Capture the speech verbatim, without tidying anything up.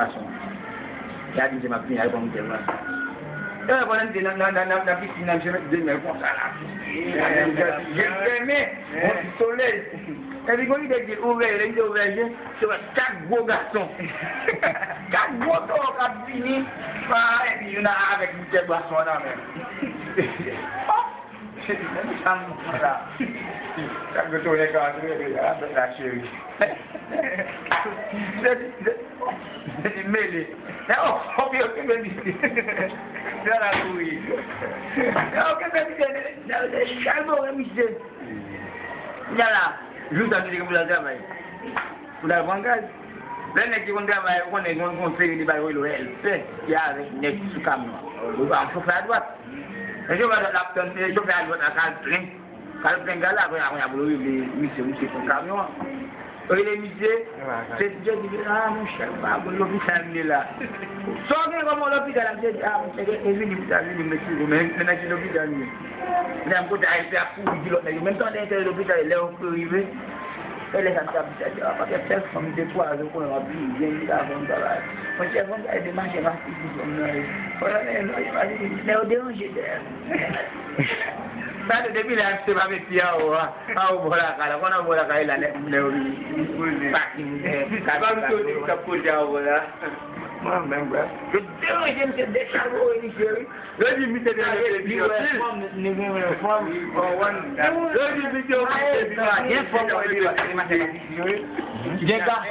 bwason. Gade, se m ap vini, al pran bouteyi bwason. E, pandan m te nan, nan, nan, nan, nan pisin nan, misye met de men konsa la. Je fèmen, yon ti solèy. Epi, gon lide ki ouvè, lè misye ouvè je, se wè kat gwo gason. Kat gwo towo k ap vini, pa, epi youn avèk bouteyi bwason an nan men. Menm sa m la. Sa m retounen kanpe la, la cheri. Se, se, se di mele. E o, o, yo kenbe misye. Sa la kouri. E o, kenbe misye. Sa se chalbore misye. Yala, jou sa misye gen pou l al travay. Pou l al pran gaz. Lè nèg ki konn travay, ou konnen gen yon seri de bagay yo rele L P, ki avèk nèg ki sou kamyon an. Ou pa yon chofè adwat. Men chofè adwat la ap tann, men chofè adwat la ka al plen. Ka al plen gaz la, kounye a, kounye a pou l rele misye, misye pran kamyon an. Rele misye, se misye di, a, monchè, m pa bon, lopital m ye la. Sa w gen kòm lopital la, misye di, a, monchè, e vini, m ta vini, m eskize w, men, men nan ki lopital m ye. Lè m kote a, L P ap kouri di lòt nèg yo, menm tan lè entè lopital, lè yo rive, E lè sa m t ap di sa, di, a, pa kèt sèl fanm, m te kwaze, ou konnen w ap viv byen, m ta fè m travay. Mwen, chèf, mwen, gade de mache, m ap di fanm nan, e, pandan lè, lè, lè yo deranje dèyè m. Sa te depi lè se pa met pye anwo a, anwo bò lakay la, konnen anwo bò lakay la, lè, lè yo vini, pakin, e, pa m soti, m t ap kote anwo la. Mwen menm, bra. Yo deranje m, se dechalbore misye, wi. Yo di misye te mete pye anpil. Yo di misye te mete pye anpil. Gen fanm mwen te pase, gen gason.